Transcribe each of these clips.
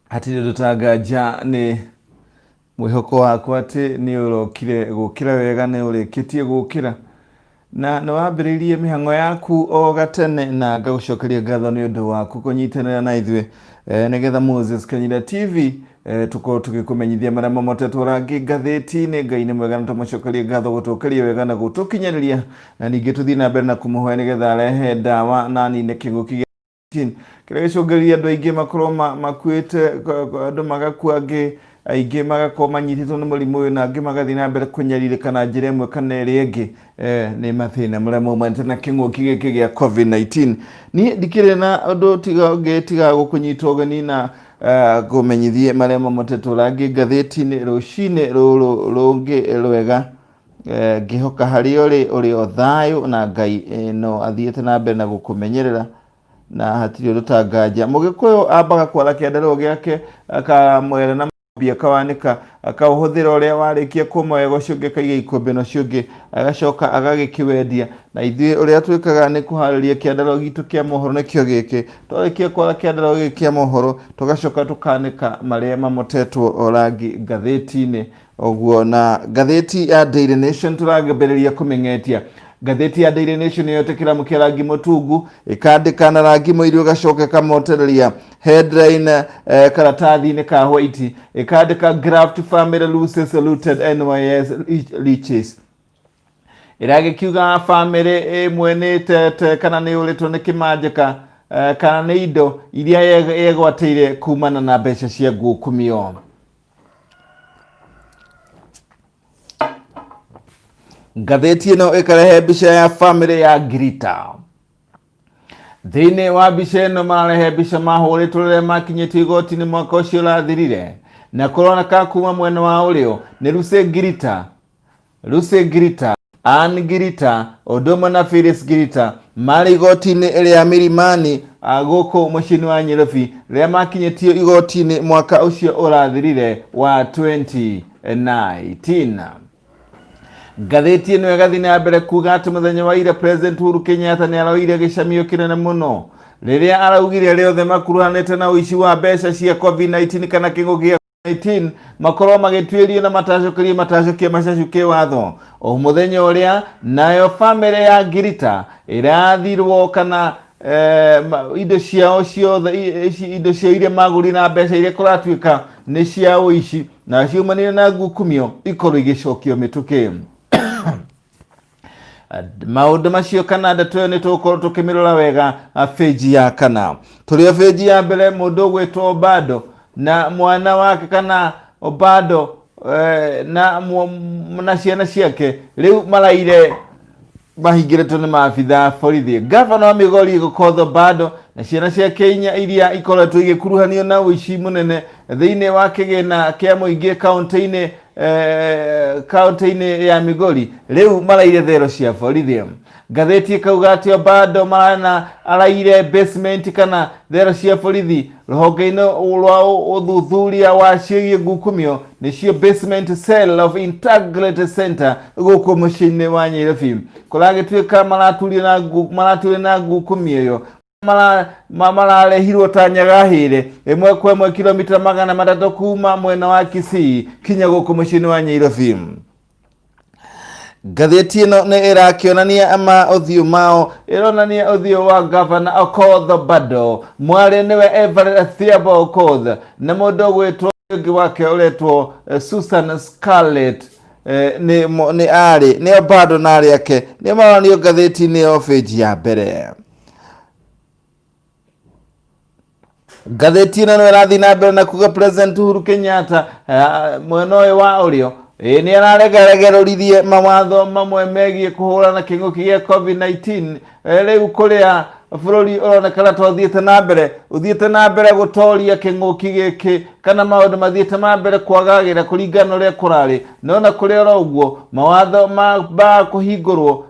Hatirĩ ũndũ ta nganja nĩ mwĩhoko wakwa atĩ nĩ ũrokire gũkĩra wega nĩ ũrĩkĩtie gũkĩra na nĩ wambĩrĩirie mĩhang'o yaku o gatene na ngagũcokeria ngatho nĩ ũndũ waku kũnyitanĩra na ithuĩ eh, nĩgetha Moses Kanyira TV eh, tũkorwo tũgĩkũmenyithia marĩa mamotetwo rangi ngathĩti-inĩ. Ngai nĩ mwega na tũmũcokerie ngatho gũtũkĩria wega na gũtũkinyanĩria na ningĩ tũthiĩ na mbere na kũmũhoya nĩgetha arehe ndawa na anine kĩng'ũki gĩa kĩrĩa gĩcũngĩrĩria andũ aingĩ makorwo makuĩte, andũ magakua, angĩ aingĩ magakorwo manyitĩtwo nĩ mũrimũ ũyũ na angĩ magathiĩ na mbere kũnyarirĩka na njĩra ĩmwe kana ĩrĩa ĩngĩ nĩ mathĩna marĩa maumanĩte na kĩng'ũki gĩkĩ gĩa COVID-19. Niĩ ndikĩrĩ na ũndũ tiga ũngĩ tiga gũkũnyita ũgeni na ngũmenyithie marĩa mamotetwo rangi ngathĩti-inĩ rũcinĩ rũrũ rũngĩ rwega. Ngĩhoka harĩa ũrĩ ũrĩ o thayũ na Ngai no athiĩte na mbere na gũkũmenyerera na hatirĩ ũndũ ta nganja. Mũgĩkũyũ ambaga kwara kĩandarũa gĩake akamwera na mbia akawanĩka akaũhũthĩra ũrĩa warĩkia kũma wega ũcio ũngĩ akaiga ikũmbĩ na ũcio ũngĩ agacoka agagĩkĩwendia. Na ithuĩ ũrĩa twĩkaga nĩ kũharĩria kĩandarũa gitũ kĩa mohoro nĩkĩo gĩkĩ. Twarĩkia kwara kĩandarũa gĩkĩ kĩa mohoro tũgacoka tũkanĩka marĩa mamotetwo rangi ngathĩti-inĩ. Ũguo na ngathĩti ya Daily Nation tũrambĩrĩria kũmĩng'etia. Ngathĩti ya Daily Nation yoete kĩramu kĩa rangi mũtungu ĩkandĩka na rangi mũirũ ĩgacoka ĩkamotereria headline karatathi-inĩ ka white ĩkandĩka Graft family loses looted NYS riches. Ĩragĩkiuga bamĩrĩ ĩmwe nĩ ĩtete kana nĩ yũrĩtwo nĩ kĩmanjĩka kana nĩ indo iria yegwatĩire kumana na mbeca cia ngukumio. Ngathĩti ĩno ĩkarehe mbica ya bamĩrĩ ya Ngirita. Thĩinĩ wa mbica ĩno mararehe mbica mahũrĩtwo rĩrĩa makinyĩtio igoti-inĩ mwaka ũcio ũrathirire na kũroneka kuma mwena wa ũrĩo nĩ Lucy Ngirita Lucy Ngirita, Ann Ngirita, ũndũ ũmwe na Phyllis Ngirita marĩ igoti-inĩ rĩa Milimani gũkũ mũciĩ-inĩ wa Nyairobi rĩrĩa makinyĩtio igoti-inĩ mwaka ũcio ũrathirire wa 2019. Ngathĩti ĩno ĩgathiĩ na mbere kuga atĩ mũthenya wa ira President Uhuru Kenyatta nĩ aroire gĩcamio kĩnene mũno rĩrĩa araugire arĩa othe makuruhanĩte na ũici wa mbeca cia COVID-19 kana kĩng'ũki gĩa 19 makorwo magĩtuĩrio na matacũkĩrio matacũkie macacu kĩwatho o mũthenya ũrĩa nayo bamĩrĩ ya Ngirita ĩrathirwo kana indo ciao ciothe indo ciao iria magũrire na mbeca iria kũratuĩka nĩ cia ũici na ciumanire na ngukumio ikorwo igĩcokio mĩtũkĩ. Maũndũ macio kana ndeto ĩyo nĩ tũgũkorwo tũkĩmĩrora wega bĩnji ya kana. Tũrĩ o bĩnji ya mbere mũndũ ũgwĩtwo Obado na mwana wake kana Obado na ciana ciake rĩu maraire mahingĩrĩtwo nĩ maabitha a borithi. Ngavana wa Migori Okoth Obado na ciana ciake inya iria ikoretwo igĩkuruhanio na ũici mũnene thĩinĩ wa kĩgĩna kĩa mũingĩ kaũntĩ-inĩ kaũntĩ-inĩ ya Migori rĩu maraire thero cia borithi. Ngathĩti ĩkauga atĩ Obado marana araire basement kana thero cia borithi rũhonge-inĩ rwa ũthuthuria wa ciĩgiĩ ngukumio nĩcio basement cell of integrated center gũkũ mũciĩ-inĩ wa Nyairobi. Kũragĩtuĩka maraturio na ngukumio ĩyo mararehirwo ta nyagahĩre ĩmwe kwa ĩmwe kilomita 300 kuma mwena wa Kisii kinya gũkũ mũciĩ-inĩ wa Nyairobi. Ngathĩti ĩno nĩ ĩrakĩonania ma ũthiũ mao, ĩronania ũthiũ wa Gavana Okoth Obado, mwarĩ nĩwe Everett Athiambo Okoth na mũndũ ũgwĩtwo ũngĩ wake ũretwo Susan Scarlett nĩ arĩ nĩ Obado na arĩ ake nĩ maronanio ngathĩti-inĩ ĩyo bĩnji ya mbere. Ngathĩti ĩno nĩ ĩrathiĩ na mbere na kuga President Uhuru Kenyatta mwena ũyũ wa ũrĩo nĩ araregeregerũririe mawatho mamwe megiĩ kũhũrana kĩng'ũki gĩa COVID-19. Rĩu kũrĩa bũrũri ũronekana ta ũthiĩte na mbere ũthiĩte na mbere gũtoria kĩng'ũki gĩkĩ kana maũndũ mathiĩte ma mbere kwagagĩra kũringana na ũrĩa kũrarĩ no na kũrĩ oro ũguo mawatho ma mbaa kũhingũrwo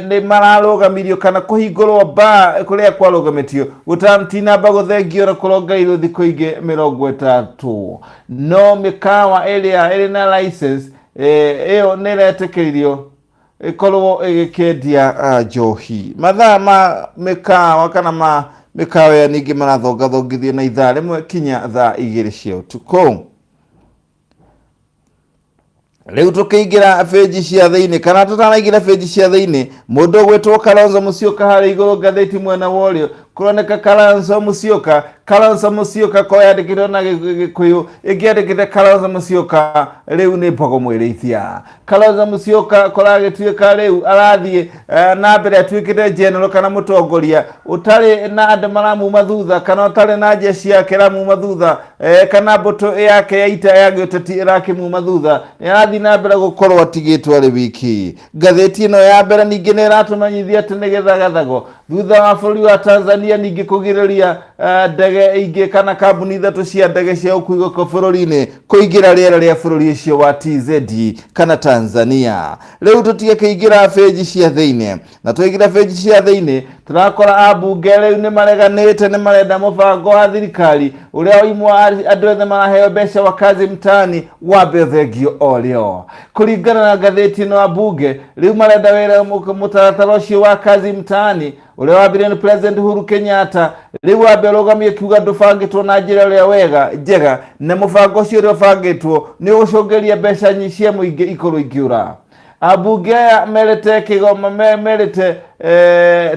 nĩ mararũgamirio kana kũhingũrwo mbaa kũrĩa kwarũgamĩtio gũtatinamba gũthengio na kũrongereirwo thikũ ingĩ 30 no mĩkawa ĩrĩa ĩrĩ na license ĩyo nĩ ĩretĩkĩririo ĩkorwo ĩgĩkĩendia njohi. Mathaa ma mĩkawa kana ma Mĩkawa ĩyo ningĩ marathongathongithio na ithaa rĩmwe kinya thaa 2 cia ũtukũ. Rĩu tũkĩingĩra benji cia thĩinĩ kana tũtanaingĩra benji cia thĩinĩ, mũndũ ũgwĩtwo Kalonzo Musyoka harĩa igũrũ ngathĩti mwena wa ũrĩo kũroneka Kalonzo Musyoka. Kalonzo Musyoka ko yandĩkĩtwo na Gĩkũyũ, ĩngĩandĩkĩte Kalonzo Musyoka rĩu nĩ mbogo mwĩrĩithia. Kalonzo Musyoka kũragĩtuĩka rĩu arathiĩ na mbere atuĩkĩte general kana mũtongoria ũtarĩ na andũ maramuma thutha kana ũtarĩ na jeshi yake ĩramuma thutha, kana mbũtũ yake ya ita ya gĩũteti ĩrakĩmuma thutha, nĩ arathiĩ na mbere gũkorwo atigĩtwo arĩ wiki. Ngathĩti ĩno ya mbere ningĩ nĩ ĩratũmenyithia atĩ nĩ gĩthagathago thutha wa bũrũri wa Tanzania ningĩ kũgirĩrĩria ndege ingĩ kana kambuni 3 cia ndege cia ũkuui gũkũ bũrũri-inĩ kũingĩra rĩera rĩa bũrũri ũcio wa TZ kana Tanzania. Rĩu tũtige kũingĩra benji cia thĩinĩ, na twaingĩra benji cia thĩinĩ tũrakora ambunge rĩu nĩ mareganĩte, nĩ marenda mũbango wa thirikari ũrĩa oimwo andũ othe maraheo mbeca wa kazi mtaani wambe ũthengio o rĩo. Kũringana na ngathĩti ĩno, ambunge rĩu marenda wĩra mũtaratara ũcio wa kazi mtaani ũrĩa wambirie nĩ President Uhuru Kenyatta rĩu wambe ũrũgamie, kiuga ndũbangĩtwo na njĩra ĩrĩa wega njega, na mũbango ũcio ũrĩa ũbangĩtwo nĩ ũgũcũngĩrĩria mbeca cia mũingĩ ikorwo ikĩũra. Ambunge aya merĩte kĩgoma merĩte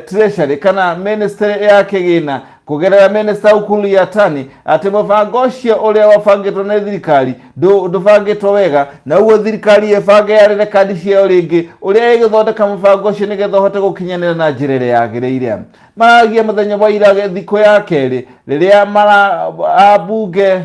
Treasury kana ministry ya kĩgĩna kũgerera Minister Ukur Yatani atĩ mũbango ũcio ũrĩa wabangĩtwo nĩ thirikari ndũbangĩtwo wega, na ũguo thirikari ĩbange yarĩre kandi ciayo rĩngĩ ũrĩa ĩgũthondeka mũbango ũcio nĩgetha ũhote gũkinyanĩra na njĩra ĩrĩa yagĩrĩire. Maragia mũthenya wa ira thikũ ya kerĩ rĩrĩa mara ambunge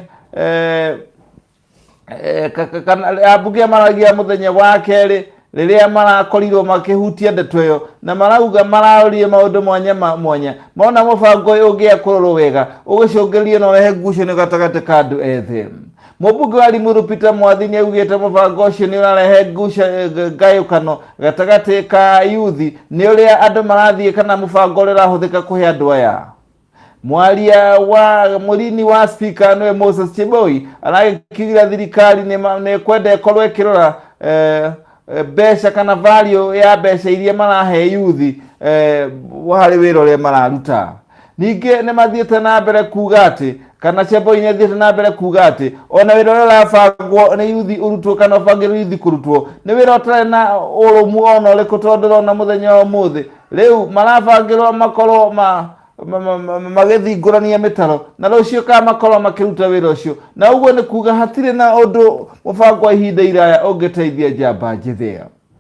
kana ambunge maragia mũthenya wa kerĩ rĩrĩa marakorirwo makĩhutia ndeto ĩyo, na marauga mararorie maũndũ mwanya mwanya, mona mũbango ũyũ ũngĩaga kũrorwo wega ũgĩcũngĩrĩrie na ũrehe ngucanio gatagatĩ ka andũ ethĩ. Mũmbunge wa Limuru Peter Mwathi nĩ augĩte mũbango ũcio nĩ ũrarehe ngayũkano gatagatĩ ka yuthi nĩ ũrĩa andũ marathiĩ kana mũbango ũrĩa ũrahũthĩka kũhe andũ aya. Mwaria wa mũrini wa speaker nĩwe Moses Cheboi aragĩkiugĩra thirikari nĩ kwenda ĩkorwo ĩkĩrora mbeca kana value ya mbeca iria marahe yuthi harĩ wĩra ũrĩa mararuta. Ningĩ nĩ mathiĩte na mbere kuga atĩ kana Cheboi nĩ athiĩte na mbere kuga atĩ ona wĩra ũrĩa ũrabangwo nĩ yuthi ũrutwo kana ũbangĩrwo yuthi kũrutwo nĩ wĩra ũtarĩ na ũrũmu ona ũrĩkũ, tondũ ũrona mũthenya wa ũmũthĩ rĩu marabangĩrwo makorwo magĩthingũrania mĩtaro na rũciũ kana makorwo makĩruta wĩra ũcio, na ũguo nĩ kuga hatirĩ na ũndũ mũbango wa ihinda iraya ũngĩteithia njamba njĩthĩ.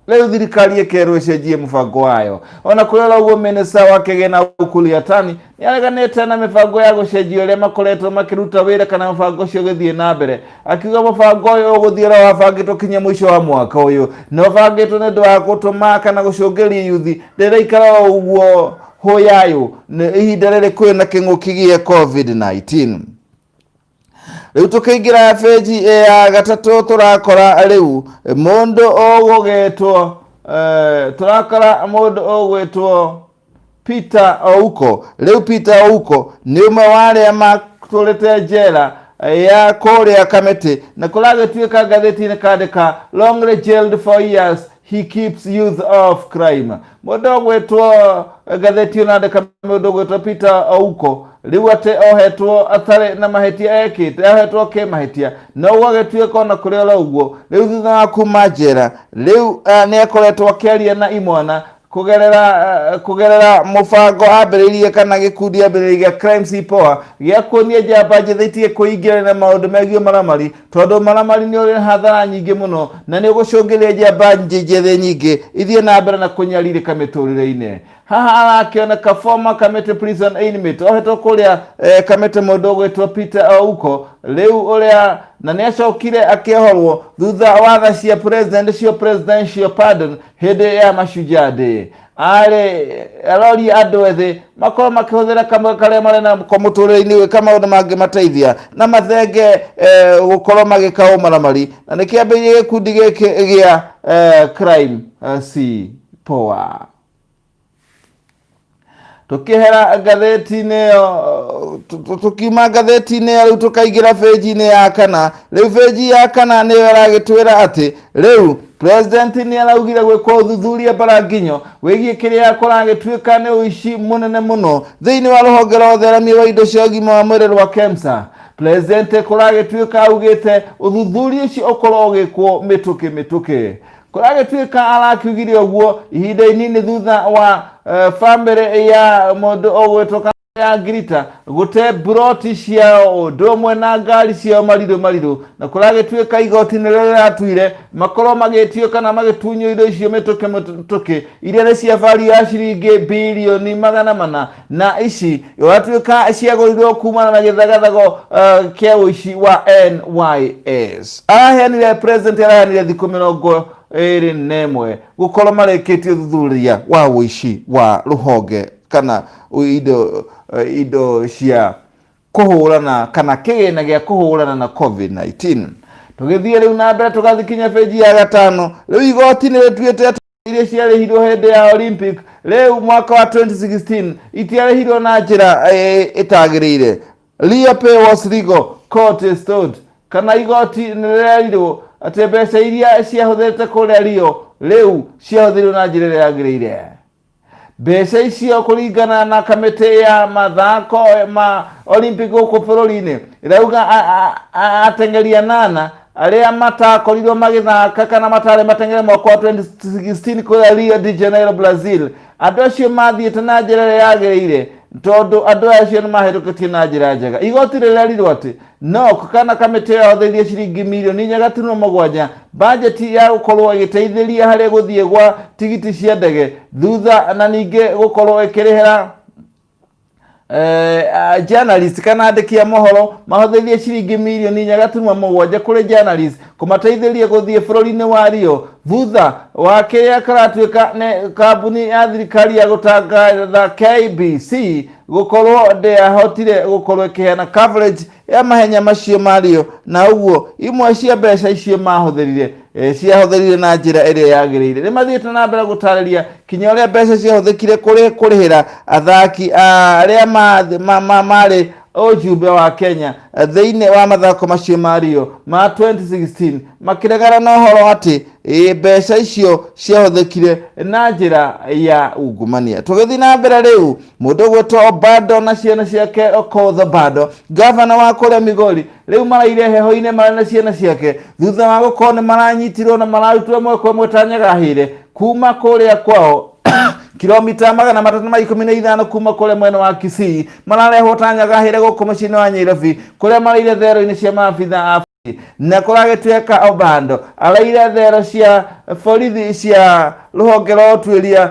Rĩu thirikari ĩkerwo ĩcenjie mũbango wayo. Ona kũrĩ oro ũguo, minista wa kĩgĩna Ukur Yatani nĩ areganĩte na mĩbango ya gũcenjia ũrĩa makoretwo makĩruta wĩra kana mũbango ũcio ũgĩthiĩ na mbere, akiuga mũbango ũyũ ũgũthiĩ ũrĩa wabangĩtwo kinya mũico wa mwaka ũyũ, na ũbangĩtwo nĩ ũndũ wa gũtũma kana gũcũngĩrĩria yuthi rĩraikara o ũguo hũyayũ ihinda rĩrĩ kwĩna kĩng'ũki gĩa COVID-19. Rĩu tũkĩingĩra benji ya gatatũ tũrakora rĩu mũndũ ũgũgĩtwo tũrakora mũndũ ũgwĩtwo Peter Ouko. Rĩu Peter Ouko nĩ ũmwe wa arĩa matũrĩte njera ya kũrĩa Kamĩtĩ, na kũragĩtuĩka ngathĩti-inĩ kandĩka longly jailed for years he keeps youth off crime. Mũndũ ũgwĩtwo ngathĩti ĩno mũndũ ũgwĩtwo Peter Ouko rĩu atĩ ohetwo atarĩ na mahĩtia ekĩte, ohetwo kĩ mahĩtia, no gwagĩtuĩka ona kũrĩ oro ũguo rĩu thutha wa kuma njera rĩu nĩ akoretwo akĩaria na imwana kũgerera mũbango ambĩrĩirie kana gĩkundi ambĩrĩirie gĩa Crime Si Poa gĩa kuonia njamba njĩthĩ itige kwĩingĩrania na maũndũ megiĩ maramari, tondũ maramari nĩ ũrĩ hathara nyingĩ mũno na nĩ ũgũcũngĩrĩria njamba njĩthĩ nyingĩ ithiĩ na mbere na kũnyarirĩka mĩtũrĩre-inĩ. Haha arakĩoneka former Kamiti prison inmate ohetwo kũrĩa Kamiti, mũndũ ũgwĩtwo Peter Ouko rĩu ũrĩa na nĩ acokire akĩohorwo thutha wa tha cia president cio presidential pardon hĩndĩ ya Mashujaa Day. Arĩ aroria andũ ethĩ makorwo makĩhũthĩra kamwe karĩa marĩ nako mũtũrĩre-inĩ gwĩka maũndũ mangĩmateithia na mathenge gũkorwo magĩka ũmaramari, na nĩ kĩambĩrĩirie gĩkundi gĩkĩ gĩa Crime Si Poa. Tũkĩhera ngathĩti-inĩ ĩyo Tũkiuma ngathĩti-inĩ ya rĩu tũkaingĩra bĩnji-inĩ ya kana. Rĩu bĩnji ya kana nĩyo ĩragĩtwĩra atĩ rĩu president nĩ araugire gwĩkwo ũthuthuria mbaranginyo wĩgiĩ kĩrĩa kũragĩtuĩka nĩ ũici mũnene mũno thĩinĩ wa rũhonge rwa ũtheramia wa indo cia ũgima wa mwĩrĩ rwa KEMSA. President kũragĩtuĩka augĩte ũthuthuria ũcio ũkorwo ũgĩkwo mĩtũkĩ mĩtũkĩ. Kũragĩtuĩka arakiugire ũguo ihinda inini thutha wa bamĩrĩ ya mũndũ ũgwĩtwo ya Ngirita gũte mburoti ciao ũndũ ũmwe na ngari ciao marirũ marirũ, na kũragĩtuĩka igoti nĩrĩo rĩratuire makorwo magĩtio kana magĩtunywo indo icio mĩtũkĩ mĩtũkĩ iria nĩ cia value ya ciringi birioni 400, na ici ũratuĩka ciagũrirwo kumana na gĩthagathago kĩa ũici wa NYS. Araheanire, president araheanire thikũ 21 gũkorwo marĩkĩtie ũthuthuria wa ũici wa rũhonge kana indo cia kũhũrana kana kĩgĩna gĩa kũhũrana na COVID-19. Tũgĩthiĩ rĩu na mbere tũgathikinya benji ya gatano. Rĩu igoti nĩ rĩtuĩte atĩ iria ciarĩhirwo hĩndĩ ya Olympic rĩu mwaka wa 2016 itiarĩhirwo na njĩra ĩtagĩrĩire. Rio pay was legal, court is told. Kana igoti nĩ rĩrerirwo atĩ mbeca iria ciahũthĩrĩte kũrĩa Rio rĩu ciahũthĩrirwo na njĩra ĩrĩa yagĩrĩire. Mbeca icio kũringana na kamĩtĩ ya mathako ma Olympic gũkũ bũrũri-inĩ ĩrauga ateng'eri anana arĩa matakorirwo magĩthaka kana matarĩ mateng'ere mwaka wa 2016 kũrĩa Rio de Janeiro, Brazil, andũ acio mathiĩte na njĩra ĩrĩa yagĩrĩire tondũ andũ acio nĩ mahĩtũkĩtie na njĩra njega. Igoti rĩrerirwo atĩ NOC kana kamĩtĩ ĩyo yahũthĩrire ciringi mirioni 4.7 bajeti ya gũkorwo ĩgĩteithĩria harĩ gũthiĩ gwa tigiti cia ndege thutha na ningĩ gũkorwo ĩkĩrĩhĩra journalist kana andĩki a mohoro. Mahũthĩrire ciringi mirioni 4.7 kũrĩ journalist kũmateithĩria gũthiĩ bũrũri-inĩ wa Rio thutha wa kĩrĩa kĩratuĩka nĩ kambuni ya thirikari ya gũtangatha KBC gũkorwo ndĩahotire gũkorwo ĩkĩheana coverage ya mahenya macio ma Rio, na ũguo imwe cia mbeca icio mahũthĩrire ciahũthĩrire na njĩra ĩrĩa yagĩrĩire. Nĩ mathiĩte na mbere gũtarĩria kinya ũrĩa mbeca ciahũthĩkire kũrĩ kũrĩhĩra athaki arĩa marĩ ũjumbe wa Kenya thĩinĩ wa mathako macio ma Rio ma 2016, makĩregana na ũhoro atĩ mbeca icio ciahũthĩkire na njĩra ya ungumania. Tũgĩthiĩ na mbere rĩu, mũndũ ũgwĩtwo Obado na ciana ciake, Okoth Obado, gavana wa kũrĩa Migori, rĩu maraire heho-inĩ marĩ na ciana ciake thutha wa gũkorwo nĩ maranyitirwo na mararutwo ĩmwe kwa ĩmwe ta nyagahĩre kuma kũrĩa kwao kilomita 315 kuma kũrĩa mwena wa Kisii. Mararehwo ta nyagahĩre gũkũ mũciĩ-inĩ wa Nyairobi kũrĩa maraire thero-inĩ cia maabitha a na kũragĩtuĩka Obando araire thero cia borithi cia rũhonge rwa ũtuĩria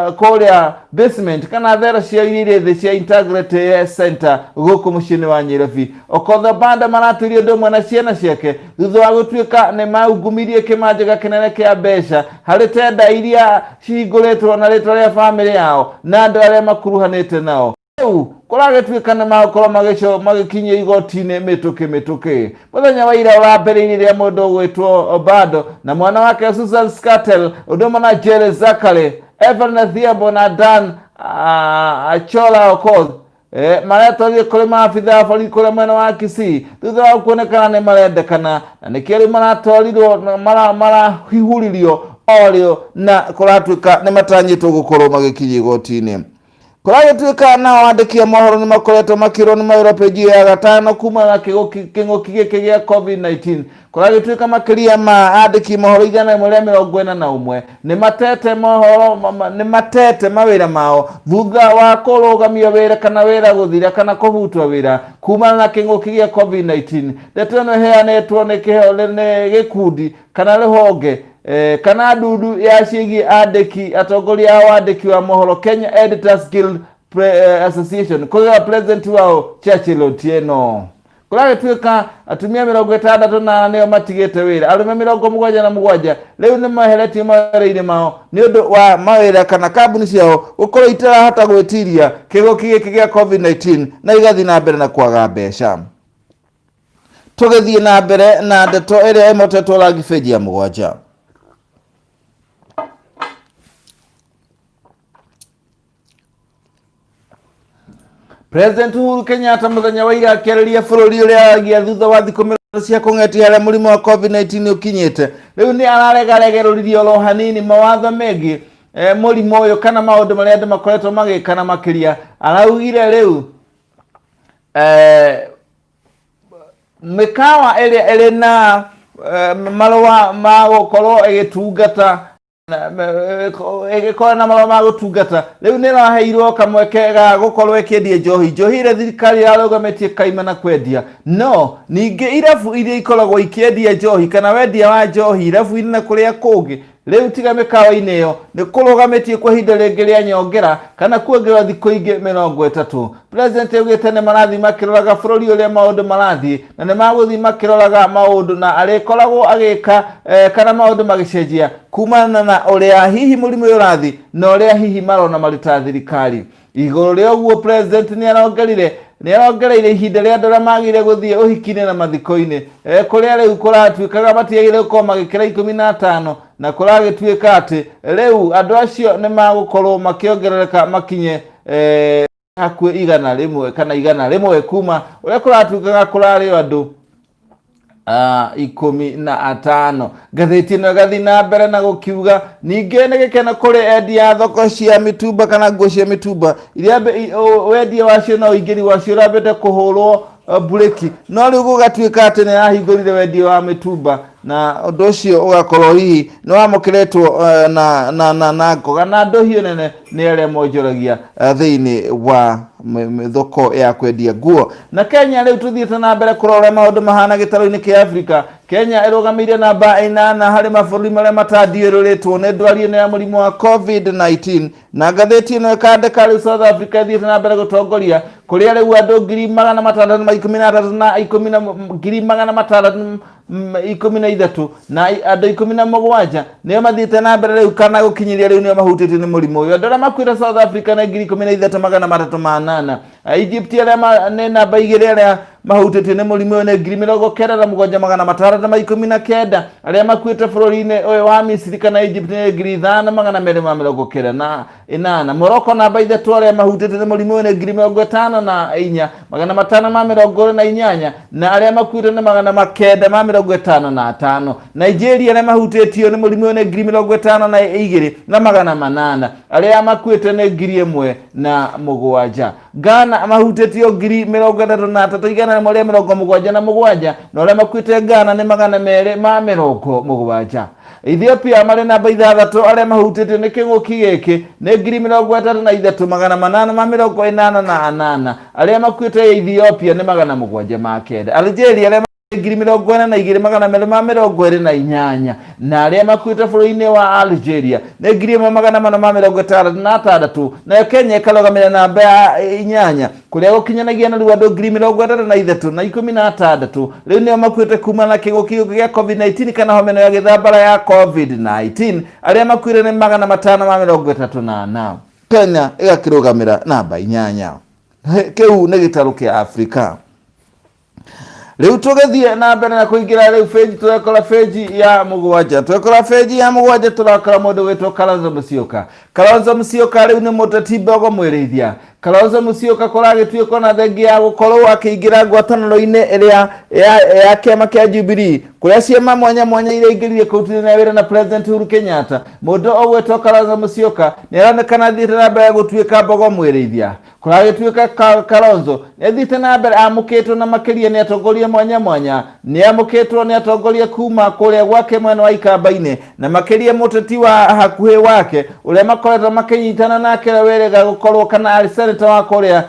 kũrĩa basement kana thero cia iria irĩ thĩ cia Integrity Center gũkũ mũciĩ-inĩ wa Nyairobi. Okoth Obando maratuĩria ũndũ ũmwe na ciana ciake thutha wa gũtuĩka nĩ maungumirie kĩmanjĩka kĩnene kĩa mbeca harĩ tenda iria cihingũrĩtwo na rĩtwa rĩa bamĩrĩ yao na andũ arĩa makuruhanĩte nao. Rĩu kũragĩtuĩka nĩ magũkorwo magĩkinyio igoti-inĩ mĩtũkĩ mĩtũkĩ. Mũthenya wa ira ũrambĩrĩirie rĩrĩa mũndũ ũgwĩtwo Obado na mwana wake Susan Scatel ũndũ ũmwe na Jerry Zachary, Evan Adhiambo na Dan Achola Okoth maretwarire kũrĩ maabitha a borithi kũrĩa mwena wa Kisii thutha wa kuonekana nĩ marendekana, na nĩkĩo rĩu maratwarirwo marahihuririo o rĩo na kũratuĩka nĩ matanyĩtwo gũkorwo magĩkinyio igoti-inĩ. Kũragĩtuĩka nao andĩki a mohoro nĩ makoretwo makĩrwo nĩ mawĩra penji ya gatano kumana na kĩng'ũki gĩkĩ gĩa COVID-19. Kũragĩtuĩka makĩria ma andĩki mohoro 141 nĩ matete mohoro, nĩ matete mawĩra mao thutha wa kũrũgamio wĩra kana wĩra gũthira kana kũbutwo wĩra kumana na kĩng'ũki gĩa COVID-19. Ndeto ĩno ĩheanĩtwo nĩ gĩkundi kana rũhonge kana ndundu ya ciĩgiĩ andĩki atongoria a wandĩki wa mohoro Kenya Editors Guild Association kũgerera president wao Churchill Otieno. Kũragĩtuĩka atumia 64 nĩo matigĩte wĩra, arũme 77 rĩu nĩ meheretio mawĩra-inĩ mao nĩ ũndũ wa mawĩra kana kambuni ciao gũkorwo itarahota gwĩtiria kĩng'ũki gĩkĩ gĩa COVID-19 na igathiĩ na mbere na kwaga mbeca. Tũgĩthiĩ na mbere na ndeto ĩrĩa ĩmotetwo rangi benji ya mũgwanja. President Uhuru Kenyatta mũthenya wa ira akĩarĩria bũrũri ũrĩa aragia thutha wa thikũ 30 cia kũng'etia harĩa mũrimũ wa COVID-19 ũkinyĩte. Rĩu nĩ araregaregerũririe oro hanini mawatho megiĩ mũrimũ ũyũ kana maũndũ marĩa andũ makoretwo magĩka, na makĩria araugire rĩu mĩkawa ĩrĩa ĩrĩ na marũa ma gũkorwo ĩgĩtungata, ĩgĩkorwo na marũa ma gũtungata, rĩu nĩ ĩraheirwo kamweke ga gũkorwo ĩkĩendia njohi, njohi ĩrĩa thirikari yarũgamĩtie kaimana kwendia. No ningĩ irabu iria ikoragwo ikĩendia njohi kana wendia wa njohi irabu-inĩ na kũrĩa kũngĩ, rĩu tiga mĩkawa-inĩ ĩyo, nĩ kũrũgamĩtie kwa ihinda rĩngĩ rĩa nyongera kana kuongerera thikũ ingĩ 30. President augĩte nĩ marathiĩ makĩroraga bũrũri ũrĩa maũndũ marathiĩ, na nĩ magũthiĩ makĩroraga maũndũ na arĩkoragwo agĩka kana maũndũ magĩcenjia kumana na ũrĩa hihi mũrimũ ũyũ ũrathiĩ na ũrĩa hihi marona marĩ ta thirikari. Igũrũ rĩa ũguo, president nĩ arongereire ihinda rĩa andũ arĩa magĩrĩire gũthiĩ ũhiki-inĩ na mathiko-inĩ, kũrĩa rĩu kũratuĩkaga matiagĩrĩire gũkorwo magĩkĩra 15, na kũragĩtuĩka atĩ rĩu andũ acio nĩ magũkorwo makĩongerereka makinye hakuhĩ 100 kana 100, kuma ũrĩa kũratuĩkaga kũrarĩ andũ 15. Ngathĩti ĩno ĩgathiĩ na mbere na gũkiuga ningĩ nĩ gĩkeno kũrĩ endia a thoko cia mĩtumba kana nguo cia mĩtumba iria wendia wacio na ũingĩri wacio ũrambĩte kũhũrwo mburĩki, no rĩu gũgatuĩka atĩ nĩ yahingũrire wendia wa mĩtumba, na ũndũ ũcio ũgakorwo hihi nĩ wamũkĩrĩtwo na ngoga na ndũhiũ nene nĩ arĩa monjoragia thĩinĩ wa thoko ya kwendia nguo. Na Kenya rĩu tũthiĩte na mbere kũrora maũndũ mahana gĩtarũ-inĩ kĩa Afrika. Kenya ĩrũgamĩire namba 8 harĩ mabũrũri marĩa matandiũrũrĩtwo nĩ ndwari ĩno ya mũrimũ wa COVID-19, na ngathĩti ĩno ĩkandĩka rĩu South Africa ĩthiĩte na mbere gũtongoria, kũrĩa rĩu andũ 613 na ikũmi na 613 na andũ 17 nĩo mathiĩte na mbere rĩu kana gũkinyĩria rĩu nĩo mahutĩtio nĩ mũrimũ ũyũ. Andũ arĩa makuĩte South Africa nĩ 13,308. Egypt arĩa nĩ namba 2 arĩa mahutĩtio nĩ mũrimũ ũyũ nĩ 97,619. Arĩa makuĩte bũrũri-inĩ ũyũ wa Misiri kana Egypt nĩ 5298. Morocco namba 3, arĩa mahutĩtio nĩ mũrimũ ũyũ nĩ 54,528, na arĩa makuĩte nĩ 955. Nigeria arĩa mahutĩtio nĩ mũrimũ ũyũ nĩ 52,800, arĩa makuĩte nĩ 1,007. Ghana mahutĩtio 33,177, na ũrĩa makuĩte Ghana nĩ 270. Ethiopia marĩ namba 6, arĩa mahutĩtio nĩ kĩng'ũki gĩkĩ nĩ 33,888, arĩa makuĩte Ethiopia nĩ 709. Algeria arĩa 42,228, na arĩa makuĩte bũrũri-inĩ wa Algeria nĩ 1466. Nayo Kenya ĩkarũgamĩrĩra namba ya 8, kũrĩa gũkinyanagia na rĩu andũ 33,016 rĩu nĩo makuĩte kuma na kĩng'ũki gĩkĩ gĩa COVID-19 kana homa ĩno ya gĩthambara ya COVID-19. Arĩa makuire nĩ 534. Kenya ĩgakĩrũgamĩra namba 8. Kĩu nĩ gĩtarũ kĩa Afrika. Rĩu tũgĩthiĩ na mbere na kũingĩra rĩu benji, tũrekora benji ya 7. Twekora benji ya 7, tũrakora mũndũ wĩtwo Kalonzo Musyoka. Kalonzo Musyoka rĩu nĩ mũteti mbogo mwĩrĩithia. Kalonzo Musyoka kũragĩtuĩka na thengia ya gũkorwo akĩingĩra ngwatanĩro-inĩ ĩrĩa ya kĩama kĩa Jubilee, kũrĩa ciama mwanya mwanya iria ingĩrire kũrutithania wĩra na President Uhuru Kenyatta. Mũndũ ũgwĩtwo Kalonzo Musyoka nĩ aronekana athiĩte na mbere gũtuĩka mbogo mwĩrĩithia. Kũragĩtuĩka Kalonzo nĩ athiĩte na mbere amũkĩtwo na makĩria nĩ atongoria mwanya mwanya. Nĩ amũkĩtwo nĩ atongoria kuma kũrĩa gwake mwena wa Ikamba-inĩ, na makĩria mũteti wa hakuhĩ wake ũrĩa makoretwo makĩnyitana nake, ũrĩa wĩrĩga gũkorwo kana arĩ senator wa kũrĩa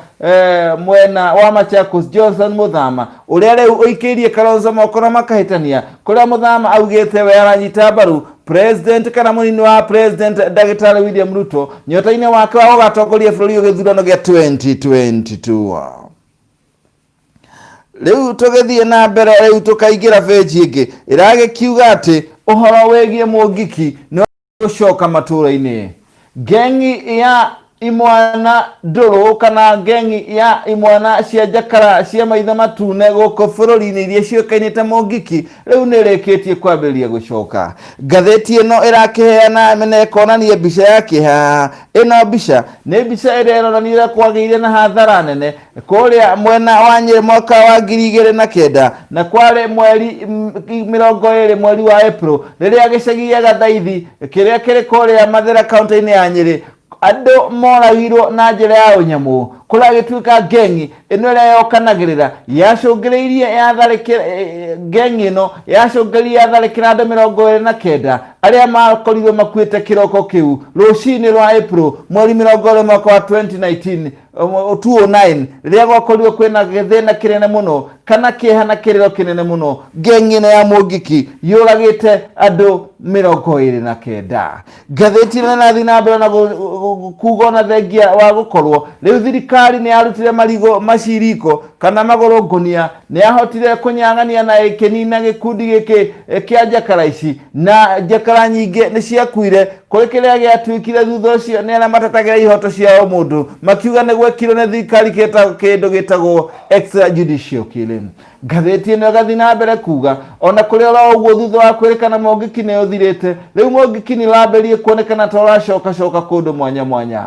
mwena wa Machakos, Johnson Muthama, ũrĩa rĩu ũikĩirie Kalonzo moko na makahĩtania, kũrĩa Muthama augĩte we aranyita mbaru president kana mũnini wa president ndagĩtarĩ William Ruto nyota-inĩ wake wa gũgatongoria bũrũri ũyũ gĩthurano gĩa 2022. Rĩu tũgĩthiĩ na mbere, rĩu tũkaingĩra benji ĩngĩ ĩragĩkiuga atĩ ũhoro wĩgiĩ mũngiki nĩ gũcoka matũũra-inĩ. Ngengi ya Imwana ndũrũ kana ngengi ya imwana cia njakara cia maitho matune gũkũ bũrũri-inĩ iria ciũĩkaine ta Mũngiki rĩu nĩ ĩrĩkĩtie kwambĩrĩria gũcoka. Ngathĩti ĩno ĩrakĩheana na ĩkonania mbica ya kĩeha. Ĩno mbica nĩ mbica ĩrĩa ĩronania ũrĩa kwagĩire na hathara nene kũrĩa mwena wa Nyĩrĩ mwaka wa 2009 na kwarĩ mweri 20 mweri wa April rĩrĩa gĩcagi gĩa Gathaithi kĩrĩa kĩrĩ kũrĩa Mathĩra kaũntĩ-inĩ ya Nyĩrĩ andũ moragirwo na njĩra ya ũnyamũ. Kũragĩtuĩka ngengi ĩno ĩrĩa yokanagĩrĩra yacũngĩrĩirie yatharĩkĩra ngengi ĩno yacũngĩrĩirie yatharĩkĩra andũ 29 arĩa makorirwo makuĩte kĩroko kĩu rũcinĩ rwa April mweri 20 mwaka wa 2019 209 rĩrĩa gwakorirwo kwĩna gĩthĩna kĩnene mũno kana kĩeha na kĩrĩro kĩnene mũno. Ngengi ĩno ya Mũngiki yũragĩte andũ 29. Ngathĩti ĩno ĩrathiĩ na mbere na kuga ona thengia wa gũkorwo rĩu thirikari nĩ yarutire marigũ maciriko kana magũrũ ngũnia, nĩ yahotire kũnyang'ania na ĩkĩnina gĩkundi gĩkĩ kĩa njakara ici, na njakara nyingĩ nĩ ciakuire. Kũrĩ kĩrĩa gĩatuĩkire thutha ũcio nĩ arĩa matetagĩra ihoto cia ũmũndũ makiuga nĩ gwekirwo nĩ thirikari kĩndũ gĩtagwo extrajudicial killing. Ngathĩti ĩno ĩgathiĩ na mbere kuga ona kũrĩ oro ũguo thutha wa kwĩrĩkana Mũngiki nĩ ũthirĩte, rĩu Mũngiki nĩ ũrambĩrĩria kuonekana ta ũracokacoka kũndũ mwanya mwanya.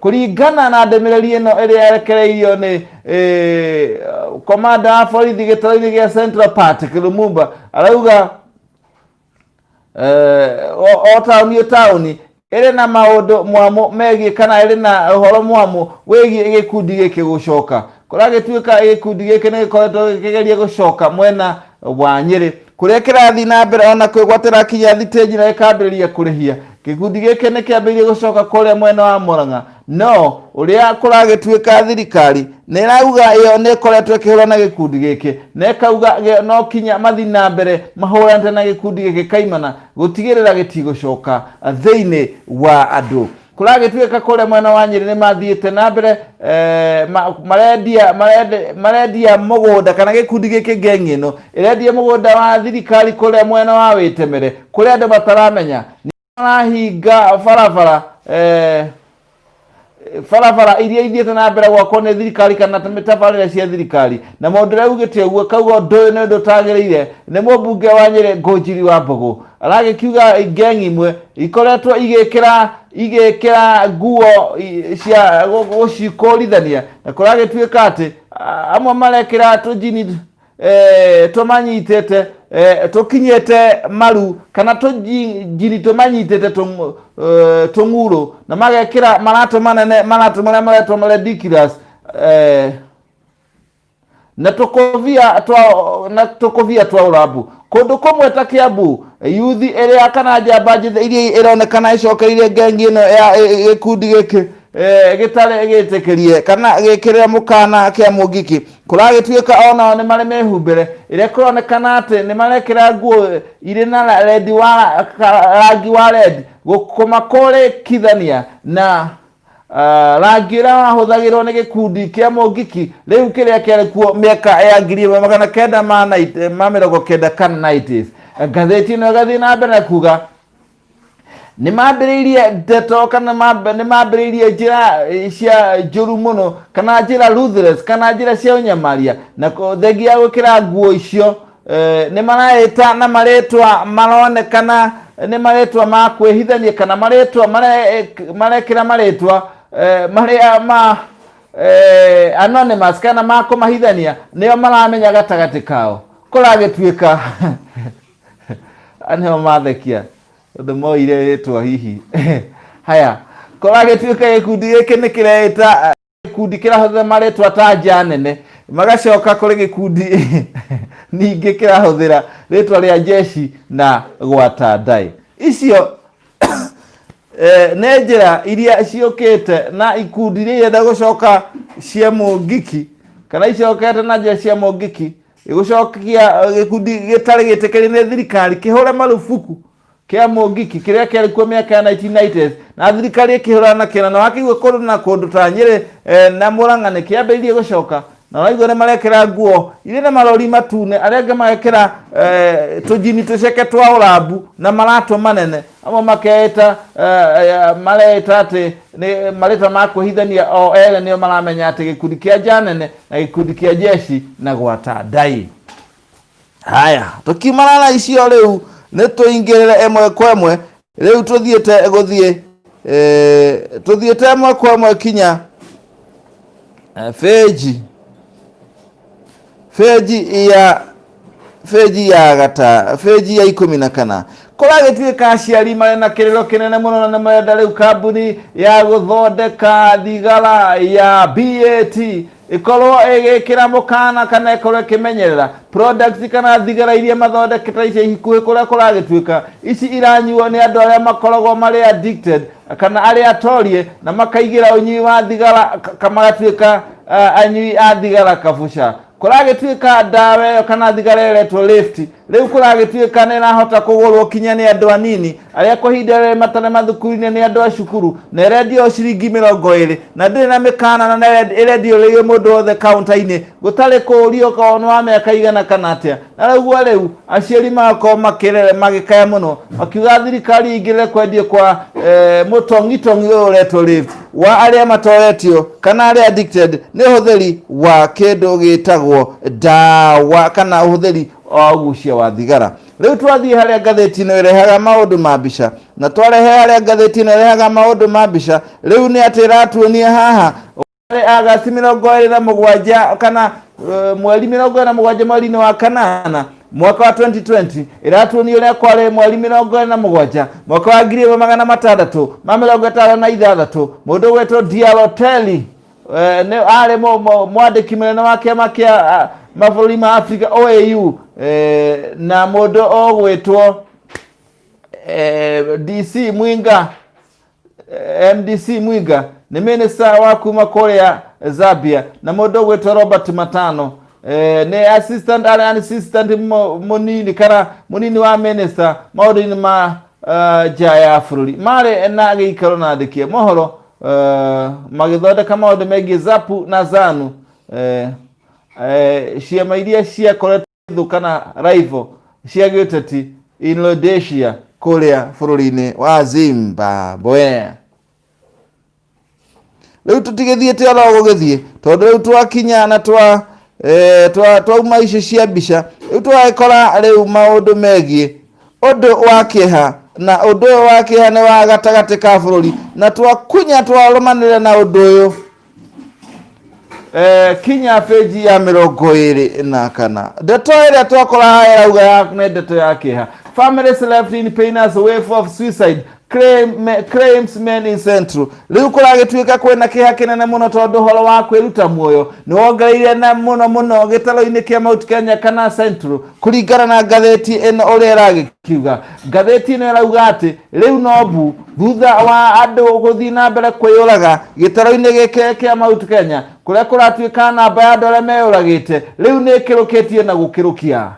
Kũringana na ndũmĩrĩri ĩno ĩrĩa yerekereirio nĩ komanda wa borithi gĩtaro-inĩ gĩa Central Patrick Lumumba, arauga o taũni o taũni ĩrĩ na maũndũ mwamũ megiĩ kana ĩrĩ na ũhoro mwamũ wĩgiĩ gĩkundi gĩkĩ gũcoka. Kũragĩtuĩka gĩkundi gĩkĩ nĩ gĩkoretwo gĩkĩgeria gũcoka mwena wa Nyĩrĩ kũrĩa kĩrathiĩ na mbere ona kwĩgwatĩra kinya thitĩnji na gĩkambĩrĩria kũrĩhia. Gĩkundi gĩkĩ nĩ kĩambĩrĩirie gũcoka kũrĩa mwena wa Murang'a, no ũrĩa kũragĩtuĩka thirikari nĩ ĩrauga ĩyo nĩ ĩkoretwo ĩkĩhũrana na gĩkundi gĩkĩ na ĩkauga no kinya mathiĩ na mbere mahũranĩte na gĩkundi gĩkĩ kaimana gũtigĩrĩra gĩtigũcoka thĩinĩ wa andũ. Kũragĩtuĩka kũrĩa mwena wa Nyĩrĩ nĩ mathiĩte na mbere marendia marendia mũgũnda kana gĩkundi gĩkĩ ngengi ĩno ĩrendia mũgũnda wa thirikari kũrĩa mwena wa Wĩtemere kũrĩa andũ mataramenya marahinga barabara barabara iria ithiĩte na mbere gwakwo nĩ thirikari kana tabarĩra cia thirikari. Na mũndũ ũrĩa ugĩte ũguo kauga ũndũ ũyũ nĩ ũndũ ũtagĩrĩire nĩ mũmbunge wa Nyĩrĩ Ngũnjiri wa Mbũgũ. Aragĩkiuga ngengi imwe ikoretwo igĩkĩra igĩkĩra nguo cia gũcikũrithania, na kũragĩtuĩka atĩ amwe marekĩra tũnjini tũmanyitĩte tũkinyĩte maru kana tũnjini tũmanyitĩte tũng'uro, na magekĩra maratũ manene, maratũ marĩa maretwo ridiculous, na tũkũbia twa na tũkũbia twa ũrambu. Kũndũ kũmwe ta Kiambu, yuthi ĩrĩa kana njamba njĩthĩ iria ĩronekana ĩcokereirie ngengi ĩno ya gĩkundi gĩkĩ gĩtarĩ gĩtĩkĩrie kana gĩkĩrĩra mũkana kĩa Mũngiki, kũragĩtuĩka onao nĩ marĩ mĩhumbĩre ĩrĩa kũronekana atĩ nĩ marekĩra nguo irĩ na rendi wa rangi wa red kũmakũrĩkithania na rangi ũrĩa wahũthagĩrwo nĩ gĩkundi kĩa Mũngiki rĩu kĩrĩa kĩarĩ kuo mĩaka ya 1990 kana 90s. Ngathĩti ĩno ĩgathiĩ na mbere na kuga nĩ mambĩrĩirie ndeto kana nĩ mambĩrĩirie njĩra cia njũru mũno kana njĩra ruthless kana njĩra cia ũnyamaria, na thengia ya gwĩkĩra nguo icio nĩ maraĩta na marĩtwa maronekana nĩ marĩtwa ma kwĩhithania kana marĩtwa marekĩra marĩtwa marĩa ma anonymous kana ma kũmahithania nĩo maramenya gatagatĩ kao. Kũragĩtuĩka nĩo mathekia tondũ moire rĩtwa hihi. Haya, kũragĩtuĩka gĩkundi gĩkĩ nĩ kĩreĩta gĩkundi kĩrahũthĩra marĩtwa ta nja nene, magacoka kũrĩ gĩkundi ningĩ kĩrahũthĩra rĩtwa rĩa jeshi na gwata ndaĩ. Icio nĩ njĩra iria ciũkĩte na ikundi iria irenda gũcoka cia Mũngiki kana icokete na njĩra cia Mũngiki gũcokia gĩkundi gĩtarĩ gĩtĩkĩrie nĩ thirikari kĩhũre marubuku kĩa Mũngiki kĩrĩa kĩarĩ kuo mĩaka ya 1990s na thirikari ĩkĩhũrana nakĩo, na wakĩigua kũndũ na kũndũ ta Nyĩrĩ na Murang'a nĩ kĩambĩrĩirie gũcoka. Na ũraigua nĩ marekĩra nguo irĩ na marori matune, arĩa angĩ magekĩra tũnjini tũceke twa ũrambu na maratũ manene. Amwe makeĩta mareĩta atĩ nĩ marĩtwa ma kwĩhithania, o ene nĩo maramenya atĩ gĩkundi kĩa njanene na gĩkundi kĩa jeshi na gwata ndai. Haya, tũkiumana na icio rĩu nĩ tũingĩrĩre ĩmwe kwa ĩmwe. Rĩu tũthiĩte gũthiĩ tũthiĩte ĩmwe kwa ĩmwe kinya benji benji ya benji ya gata benji ya 14. Kũragĩtuĩka aciari marĩ na kĩrĩro kĩnene mũno na nĩ marenda rĩu kambuni ya gũthondeka thigara ya BAT ĩkorwo ĩgĩkĩra mũkana kana ĩkorwo ĩkĩmenyerera products kana thigara iria mathondekete ica ikuhĩ, kũrĩa kũragĩtuĩka ici iranyuo nĩ andũ arĩa makoragwo marĩ addicted kana arĩa atorie na makaigĩra ũnyui wa thigara magatuĩka anyui a thigara kabuca. Kũragĩtuĩka ndawa ĩyo kana thigara ĩretwo Lift rĩu kũragĩtuĩka nĩ ĩrahota kũgũrwo kinya nĩ andũ anini arĩa kwa ihinda rĩrĩ matarĩ mathukuru-inĩ nĩ andũ a cukuru, na ĩrendio ciringi 20 na ndĩrĩ na mĩkana na ĩrendio rĩo mũndũ wothe kaunta-inĩ gũtarĩ kũũrio korwo nĩ wa mĩaka igana kana atĩa. Na rĩu rĩu aciari magakorwo makĩrere magĩkaya mũno makiuga thirikari ĩingĩrĩre kwendio kwa mũtong'itongi ũyũ ũretwo Lift wa arĩa matoretio kana arĩa addicted nĩ ũhũthĩri wa kĩndũ gĩtagwo ndawa kana ũhũthĩri wa ũgucia wa thigara. Rĩu twathiĩ harĩa ngathĩti ĩno ĩrehaga maũndũ ma mbica, na twarehe harĩa ngathĩti ĩno ĩrehaga maũndũ ma mbica rĩu nĩ atĩ ĩratuonia haha harĩ Agasti 27 kana mweri 27 mweri-inĩ wa kanana mwaka wa 2020, ĩratuonia ũrĩa kwarĩ mweri 27 mwaka wa 1656. Mũndũ ũgwĩtwo Dialoteli nĩ arĩ mwandĩki mũnene wa kĩama kĩa mabũrũri ma Afrika OAU, na mũndũ ũgwĩtwo DC Mwinga, MDC Mwinga nĩ minister wa kuma kũrĩa Zambia, na mũndũ ũgwĩtwo Robert Matano nĩ assistant, arĩ assistant mũnini kana mũnini wa minister maũndũ-inĩ ma nja ya bũrũri. Marĩ na gĩikaro na andĩki a mohoro magĩthondeka maũndũ megiĩ ZAPU na ZANU, ciama iria ciakoretwo thũ kana rival cia gĩũteti in Rhodesia kũrĩa bũrũri-inĩ wa Zimbabwe. Rĩu tũtigĩthiĩte oro gũgĩthiĩ tondũ rĩu twakinya na twa twauma icio cia mbica, rĩu twagĩkora rĩu maũndũ megiĩ ũndũ wa kĩeha, na ũndũ ũyũ wa kĩeha nĩ wa gatagatĩ ka bũrũri, na twakunya twarũmanĩrĩra na ũndũ ũyũ kinya benji ya 24. Ndeto ĩrĩa twakora haha ĩrauga nĩ ndeto ya kĩeha. Families left in pain as wave of suicide claims men in Central. Rĩu kũragĩtuĩka kwĩna kĩeha kĩnene mũno tondũ ũhoro wa kwĩruta muoyo nĩ wongereire na mũno mũno gĩtaro-inĩ kĩa Mount Kenya kana Central, kũringana na ngathĩti ĩno ũrĩa ĩragĩkiuga. Ngathĩti ĩno ĩrauga atĩ rĩu no mbu thutha wa andũ gũthiĩ na mbere kwĩyũraga gĩtaro-inĩ gĩkĩ kĩa Mount Kenya, kũrĩa kũratuĩka namba ya andũ arĩa meyũragĩte rĩu nĩ ĩkĩrũkĩtie na gũkĩrũkia.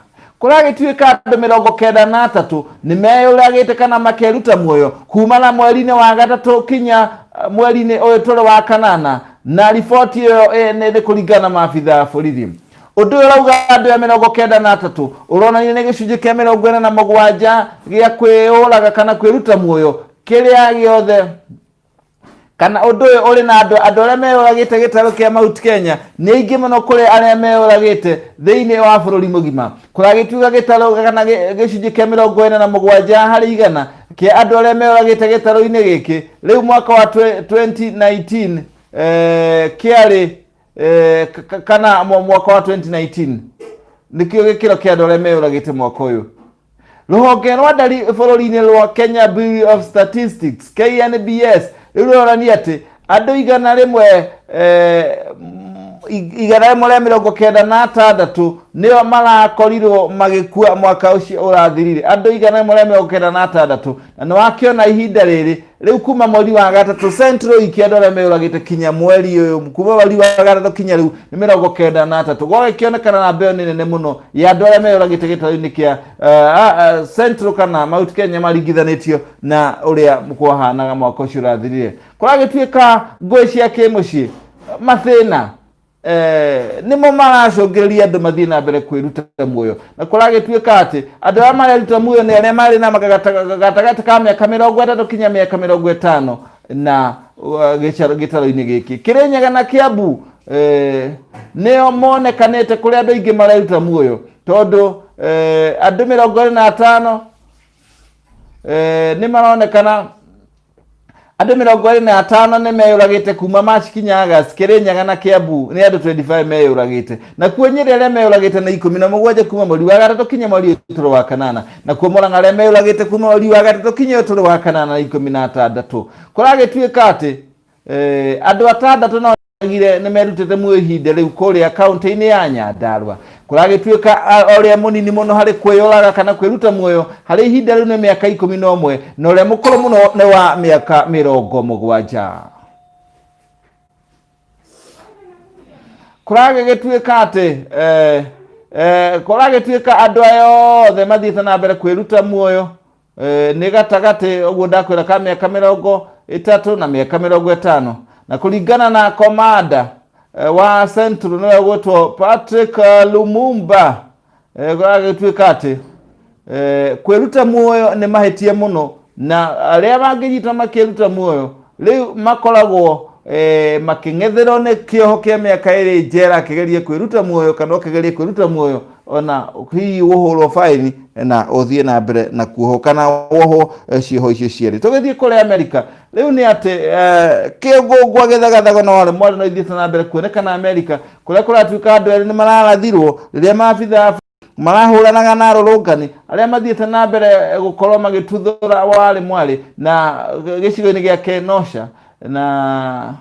Kũragĩtuĩka andũ 93 nĩ meyũragĩte kana makeruta muoyo kuma na mweri-inĩ wa gatatũ kinya mweri-inĩ ũyũ tũrĩ wa kanana, na riboti ĩyo nĩ kũringana na maabitha a borithi. Ũndũ ũyũ ũrauga andũ a 93 ũronania nĩ gĩcunjĩ kĩa 47 gĩa kwĩyũraga kana kwĩruta muoyo kĩrĩa gĩothe, kana ũndũ ũyũ ũrĩ na andũ arĩa meyũragĩte gĩtarũ kĩa Mount Kenya nĩ aingĩ mũno kũrĩ arĩa meyũragĩte thĩinĩ wa bũrũri mũgima. Kũragĩtuĩka gĩtarũ kana gĩcunjĩ kĩa 47 harĩ igana kĩa andũ arĩa meyũragĩte gĩtarũ-inĩ gĩkĩ rĩu mwaka wa 2019 kĩarĩ kana mwaka wa 2019 nĩkĩo gĩkĩro kĩa andũ arĩa meyũragĩte mwaka ũyũ. Rũhonge rwa ndari bũrũri-inĩ rwa Kenya Bureau of Statistics KNBS rĩu rũronania atĩ andũ 196 nĩo marakorirwo magĩkua mwaka ũcio ũrathirire, andũ 196. Na nĩ wakĩona ihinda rĩrĩ rĩu kuma mweri wa gatatũ Central iki andũ arĩa meyũragĩte kinya mweri ũyũ, kuma mweri wa gatatũ kinya rĩu nĩ 93. Gwagĩkĩonekana namba ĩyo nĩ nene mũno ya andũ arĩa meyũragĩte gĩtarũ-inĩ kĩa Central kana Mount Kenya maringithanĩtio na ũrĩa kwahanaga mwaka ũcio ũrathirire. Kũragĩtuĩka ngũĩ cia kĩmũciĩ, mathĩna. Nĩmo maracũngĩrĩria andũ mathiĩ na mbere kwĩruta muoyo, na kũragĩtuĩka atĩ andũ arĩa mareruta muoyo nĩ arĩa marĩ na gatagatĩ ka mĩaka 30 kinya mĩaka 50 na gĩtaro-inĩ gĩkĩ. Kĩrĩnyaga na Kĩambu nĩo monekanĩte kũrĩa andũ aingĩ mareruta muoyo, tondũ andũ 25 nĩ maronekana, andũ 25 nĩ meyũragĩte kuma March kinya August. Kĩrĩnyaga na Kĩambu nĩ andũ 25 meyũragĩte. Nakuo Nyĩrĩ arĩa meyũragĩte nĩ 17 kuma mweri wa gatatũ kinya mweri ũtũrũ wa kanana. Nakuo Mũrang'a arĩa meyũragĩte kuma mweri wa gatatũ kinya ũtũrũ wa kanana na 16. Kũragĩtuĩka atĩ andũ atandatũ no gire nĩ merutĩte muoyo ihinda rĩu kũrĩa kaunti-inĩ ya Nyandarua. Kũragĩtuĩka ũrĩa mũnini mũno harĩ kwĩyũraga kana kwĩruta muoyo harĩ ihinda rĩu nĩ mĩaka 11, na ũrĩa mũkũrũ mũno nĩ wa mĩaka 70. Kũragĩgĩtuĩka atĩ kũragĩtuĩka andũ aya othe mathiĩte na mbere kwĩruta muoyo nĩ gatagatĩ ũguo ndakwĩra ka mĩaka 30 na mĩaka 50. Na kũringana na komanda wa Central, nĩwe ũgwĩtwo Patrick Lumumba, agĩtuĩka atĩ kwĩruta muoyo nĩ mahĩtia mũno, na arĩa mangĩnyitwo makĩruta muoyo rĩu makoragwo makĩng'etherwo nĩ kĩoho kĩa mĩaka 2 njera akĩgeria kwĩruta muoyo kana ũkĩgeria kwĩruta muoyo, ona hihi ũhũrwo baini na ũthiĩ na mbere na kuohwo kana wohwo cioho icio cierĩ. Tũgĩthiĩ kũrĩa Amerika rĩu nĩ atĩ kĩngũngwa gĩthagathago na warĩ mwarĩ no ithiĩte na mbere kuonekana Amerika, kũrĩa kũratuĩka andũ erĩ nĩ mararathirwo rĩrĩa maabithaa marahũranaga na arũrũngani arĩa mathiĩte na mbere gũkorwo magĩtuthũra warĩ mwarĩ na gĩcigo-inĩ gĩa Kenosha, na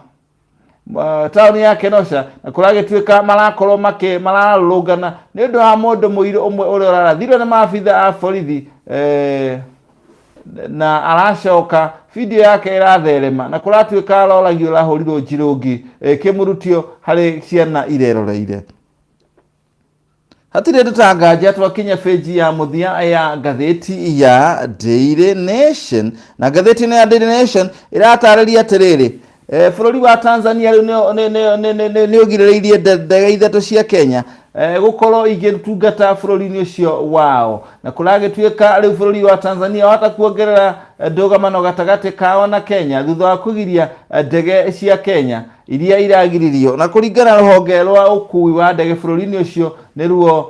taũni ya Kenosha. Na kũragĩtuĩka marakorwo makĩ mararũrũngana nĩ ũndũ wa mũndũ mũirũ ũmwe ũrĩa ũrarathirwo nĩ maabitha a borithi, na aracoka video yake ĩratherema, na kũratuĩka aroragio ũrahũrirwo njirũngi kĩmũrutio harĩ ciana ireroreire. Hatirĩ ndũtanganja, twakinya benji ya mũthia ya ngathĩti ya Daily Nation, na ngathĩti ĩno ya Daily Nation ĩratarĩria atĩrĩrĩ, bũrũri wa Tanzania rĩu nĩ ũgirĩrĩirie ndege ithatũ cia Kenya gũkorwo igĩtungata bũrũri-inĩ ũcio wao. Na kũragĩtuĩka rĩu bũrũri wa Tanzania wahota kuongerera ndũgamano gatagatĩ kao na Kenya thutha wa kũgiria ndege cia Kenya iria iragiririo. Na kũringana na rũhonge rwa ũkui wa ndege bũrũri-inĩ ũcio, nĩruo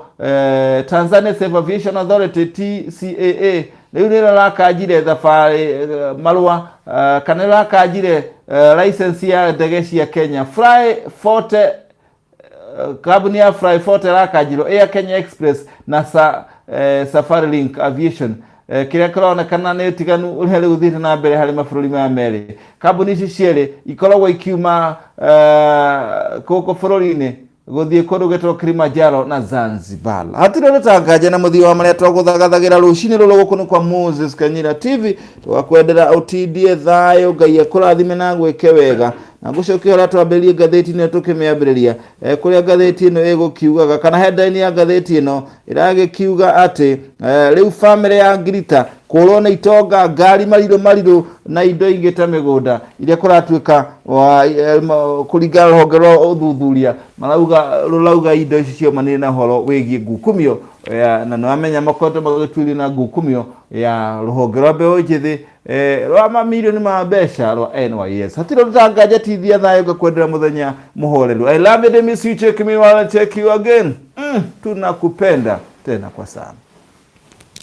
Tanzania Civil Aviation Authority, TCAA, rĩu nĩ rũrakanjire thabarĩ marũa kana rũrakanjire license ya ndege cia Kenya Fly Forte, kambuni ya Fly Forte ĩrakanjirwo, Air Kenya Express na Safari Link Aviation, kĩrĩa kĩronekana nĩ ũtiganu ũrĩa rĩu ũthiĩte na mbere harĩ mabũrũri maya merĩ. Kambuni ici cierĩ ikoragwo ikiuma gũkũ bũrũri-inĩ gũthiĩ kũndũ gwĩtwo Kilimanjaro na Zanzibar. Hatirĩ rũtanganja na mũthia wa marĩa twagũthagathagĩra rũcinĩ rũrũ gũkũ nĩ kwa Moses Kanyira TV. Tũgakwendera ũtindie thayũ, Ngai akũrathime na gwĩke wega. Na ngũcokia ũrĩa twambĩrĩrie ngathĩti ĩno tũkĩmĩambĩrĩria, kũrĩa ngathĩti ĩno ĩgũkiugaga kana headline ya ngathĩti ĩno ĩragĩkiuga atĩ rĩu bamĩrĩ ya Ngirita kũrwo nĩ itonga, ngari marirũ marirũ na indo ingĩ ta mĩgũnda iria kũratuĩka kũringana na rũhonge rwa ũthuthuria marauga rũrauga indo ici ciaumanire na ũhoro wĩgiĩ ngukumio na nĩwamenya makoretwo magĩtuĩrio na ngukumio ya rũhonge rwa mbeũ njĩthĩ rwa mamirioni ma mbeca rwa NYS. Hatirĩ ũndũ tanganja tithia thayũ, ngakwendera mũthenya mũhoreru. I love you, miss you, check me while I check you again. Tunakupenda tena kwa sana.